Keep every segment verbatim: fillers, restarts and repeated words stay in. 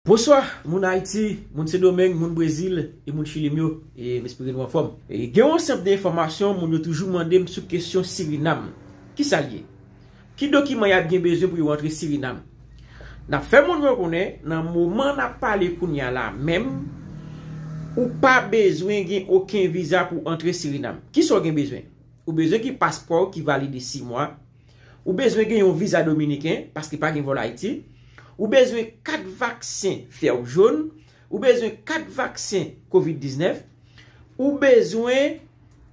Bonswa, moun Ayiti, moun Sendomeng, moun Brezil e moun Chili m yo. E m espere nou anfòm. E gen yon senp de enfòmasyon, moun yo toujou mande m sou kesyon Sirinam. Kisa l ye? Ki dokiman y ap gen bezwen pou yo antre Sirinam? N ap fè moun yo konnen, nan moman n ap pale kounye a la menm, ou pa bezwen gen okenn viza pou antre Sirinam. Kisa w gen bezwen? Ou bezwen gen paspò ki valide sis mwa. Ou bezwen gen yon viza dominiken, paske pa gen vòl Ayiti. Ou bezwen kat vaksen fyèv jòn. Ou bezwen kat vaksen kovid diznèf. Ou bezwen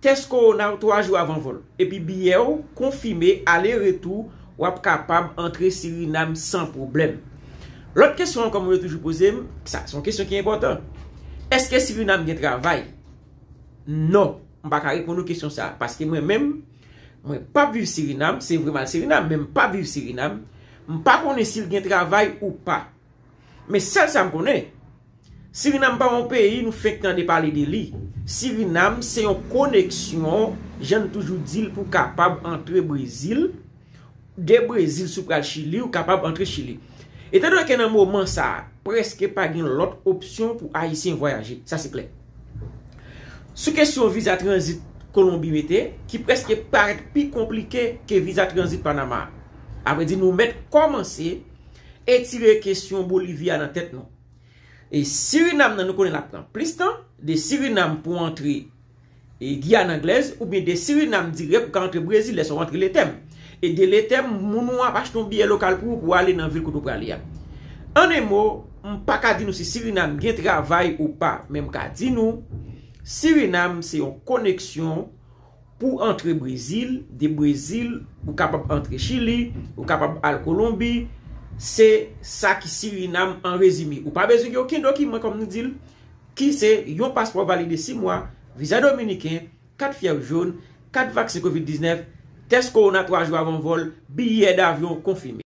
tès kowona w twa jou avan vòl. Epi biyè w konfime ale retou, w ap kapab antre Sirinam san pwoblèm. Lòt kesyon ankò moun yo toujou poze m, sa se yon kesyon ki enpòtan. Èske Sirinam gen travay? Non, m pa ka reponn ou kesyon sa a, paske mwen menm, mwen p ap viv Sirinam, se vre m al Sirinam, men m p ap viv Sirinam. M pa konnen si l gen travay ou pa. Men sèl sa m konnen, Sirinam pa yon peyi nou fenk tande pale de li. Sirinam se yon koneksyon, jan n toujou di l, pou kapab antre Brezil, de Brezil si w pral Chili, ou kapab antre Chili. Etandone ke nan moman sa a, prèske pa gen lòt opsyon pou Ayisyen vwayaje, sa se klè. Sou kesyon viza tranzit Kolonbi mete, ki prèske parèt pi konplike ke viza tranzit Panama a. Avrèdi, nou mèt kòmanse etire kesyon Bolivi a nan tèt nou. E Sirinam nan, nou konnen l ap pran plis tan, de Sirinam pou antre e Giyàn Anglèz, oubyen de Sirinam dirèk ou ka antre Brezil, lè sa w antre Letèm. E de Letèm, moun ou ap achte yon biyè lokal pou ou, pou w ale nan vil kote w prale a. An en mo, m pa ka di nou si Sirinam gen travay ou pa, men m ka di nou, Sirinam se yon koneksyon pou antre Brezil, de Brezil, ou kapab antre Chili, ou kapab al Kolonbi, se sa ki Sirinam an rezime. Ou pa bezwen gen okenn dokiman, kòm nou di l, ki se yon paspò valide sis mwa, viza dominiken, kat fyèv jòn, kat vaksen kovid diznèf, tès kowona twa jou avan vòl, biyè davyon konfime.